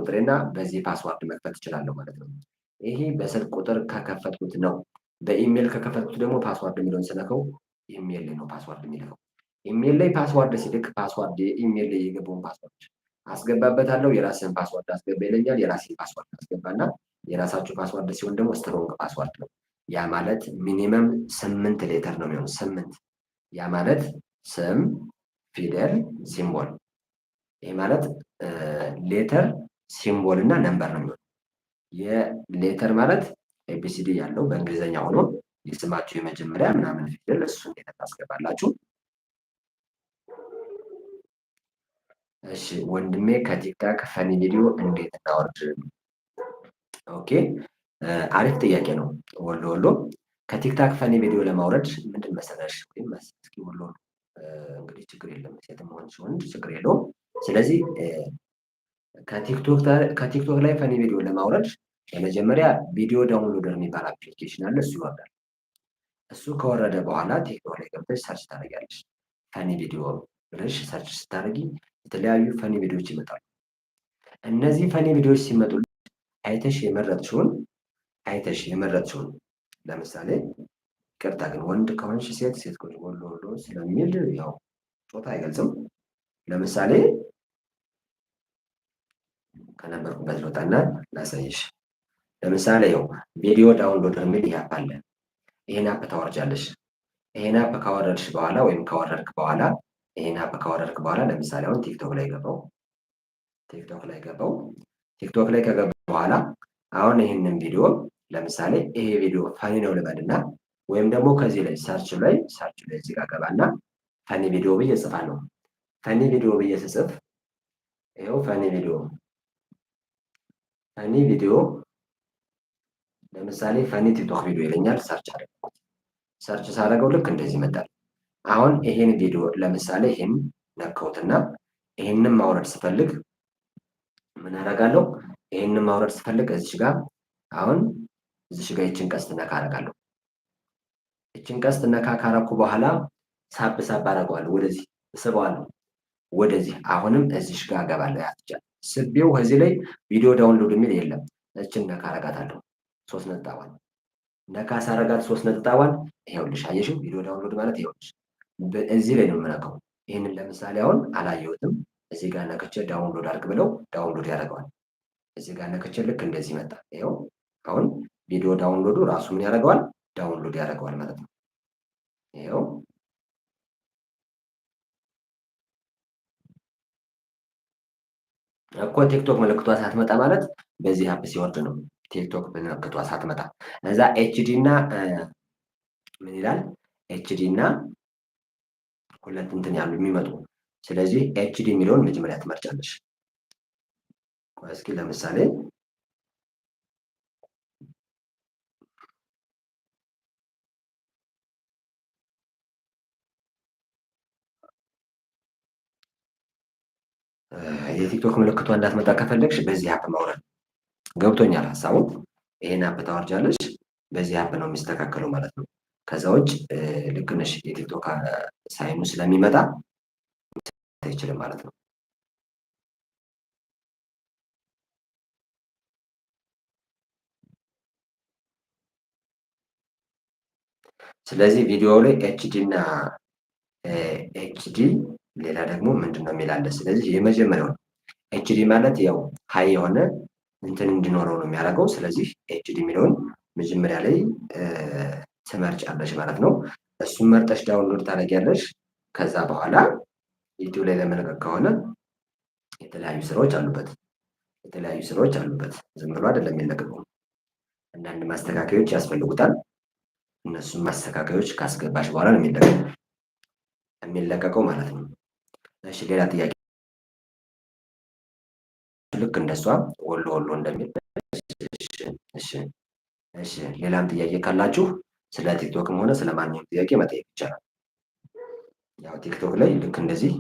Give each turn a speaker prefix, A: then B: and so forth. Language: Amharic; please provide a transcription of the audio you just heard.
A: ቁጥሬና በዚህ password መክፈት እችላለሁ ማለት ነው። ይሄ በስልክ ቁጥር ከከፈትኩት ነው። በኢሜል ከከፈትኩት ደግሞ password የሚለውን ስነካው ኢሜል ላይ ነው password የሚልከው። ኢሜል ላይ password ሲልክ password የኢሜል ላይ የገባውን password አስገባበታለሁ። የራስህን password አስገባ ይለኛል። የራሴን password አስገባና የራሳችሁ password ሲሆን ደግሞ strong password ነው። ያ ማለት minimum 8 letter ነው የሚሆነው፣ 8። ያ ማለት ስም፣ ፊደል፣ symbol። ይሄ ማለት letter፣ symbol እና number ነው የሚሆነው። የ letter ማለት ABCD ያለው በእንግሊዘኛ ሆኖ የስማችሁ የመጀመሪያ ምናምን ፊደል እሱን letter ታስገባላችሁ። እሺ ወንድሜ ከ TikTok funny video እንዴት እናወርድ? Okay፣ አሪፍ ጥያቄ ነው። ወሎ ወሎ ከ TikTok funny video ለማውረድ ምንድን መሰለሽ፣ ወይም እስኪ ወሎ እንግዲህ ችግር የለም ሴትም ሆንሽ ወንድ ችግር የለውም። ስለዚህ ከ TikTok ላይ funny video ለማውረድ በመጀመሪያ video downloader የሚባል application አለ፣ እሱ ይወርዳል። እሱ ከወረደ በኋላ TikTok ላይ ገብተሽ search ታደርጊያለሽ። Funny video ብለሽ search ስታደርጊ የተለያዩ funny ቪዲዮዎች ይመጣሉ። እነዚህ funny ቪዲዮዎች ሲመጡ አይተሽ የመረጥሽውን ለምሳሌ፣ ይቅርታ ግን ወንድ ከሆንሽ ሴት፣ ሴት ከሆንሽ ወሎ ወሎ ስለሚል ያው ጾታ አይገልጽም። ለምሳሌ ከነበርኩበት ልውጣና ላሳይሽ። ለምሳሌ ያው video downloader የሚል ይህ app አለ። ይሄን app ታወርጃለሽ። ይሄን app ካወረድሽ በኋላ ወይም ካወረድክ በኋላ፣ ይሄን app ካወረድክ በኋላ፣ ለምሳሌ አሁን TikTok ላይ ገባው። TikTok ላይ ከገባ በኋላ አሁን ይህንን ቪዲዮ፣ ለምሳሌ ይሄ ቪዲዮ funny ነው ልበልና ወይም ደግሞ ከዚህ ላይ search ላይ እዚህ ጋር ገባና funny video ብዬ እጽፋለሁ። Funny video ብዬ ስጽፍ ይኸው funny video ለምሳሌ funny TikTok video ይለኛል። Search አደረኩት። Search ሳደርገው ልክ እንደዚህ ይመጣል። አሁን ይሄን ቪዲዮ ለምሳሌ ይሄን ነካሁትና ይሄንን ማውረድ ስፈልግ ምን አደርጋለሁ? ይሄንን ማውረድ ስፈልግ እዚች ጋር፣ አሁን እዚች ጋር ይችን ቀስት ነካ አደርጋለሁ። ይችን ቀስት ነካ ካረኩ በኋላ ሳብ ሳብ አደርገዋለሁ፣ ወደዚህ እስበዋለሁ፣ ወደዚህ። አሁንም እዚሽ ጋር እገባለሁ። ያትቻ ስቤው ከዚህ ላይ video download የሚል የለም። እችን ነካ አደርጋታለሁ። ሶስት ነጥቧን ነካ ሳረጋት ሶስት ነጥቧን ይኸውልሽ፣ አየሽው? Video download ማለት ይኸውልሽ እዚህ ላይ ነው የምነካው። ይህንን ለምሳሌ አሁን አላየሁትም። እዚህ ጋር ነክቼ download አድርግ ብለው download ያደርገዋል። እዚህ ጋር ነክቼ ልክ እንደዚህ መጣ። ይኸው አሁን video download ኡ ራሱ ምን ያደርገዋል? Download ያደርገዋል ማለት ነው። ይኸው እኮ TikTok ምልክቷ ሳትመጣ ማለት በዚህ app ሲወርድ ነው። TikTok ምልክቷ ሳትመጣ እዛ HD እና ምን ይላል፣ HD እና ሁለት እንትን ያሉ የሚመጡ። ስለዚህ HD የሚለውን መጀመሪያ ትመርጫለሽ። እስኪ ለምሳሌ የ TikTok ምልክቷ እንዳትመጣ ከፈለግሽ በዚህ app ማውረድ። ገብቶኛል ሀሳቡ። ይሄን app ታወርጃለሽ። በዚህ app ነው የሚስተካከለው ማለት ነው። ከዛ ውጭ ልክ ነሽ፣ የ TikTok sign ኡ ስለሚመጣ አይችልም ማለት ነው። ስለዚህ ቪዲዮው ላይ HD እና HD ሌላ ደግሞ ምንድን ነው የሚል አለ። ስለዚህ የመጀመሪያው HD ማለት ያው high የሆነ እንትን እንዲኖረው ነው የሚያደርገው። ስለዚህ HD የሚለውን መጀመሪያ ላይ ትመርጫለሽ ማለት ነው። እሱን መርጠሽ download ታደርጊያለሽ። ከዛ በኋላ YouTube ላይ ለመልቀቅ ከሆነ የተለያዩ ስራዎች አሉበት። የተለያዩ ስራዎች አሉበት። ዝም ብሎ አይደለም የሚለቀቀው። አንዳንድ ማስተካከዮች ያስፈልጉታል። እነሱን ማስተካከዮች ካስገባሽ በኋላ ነው የሚለቀቀው ማለት ነው። እሺ፣ ሌላ ጥያቄ? ልክ እንደሷ ወሎ ወሎ እንደሚል። እሺ፣ ሌላም ጥያቄ ካላችሁ ስለ TikTok ም ሆነ ስለ ማንኛውም ጥያቄ መጠየቅ ይቻላል። ያው TikTok ላይ ልክ እንደዚህ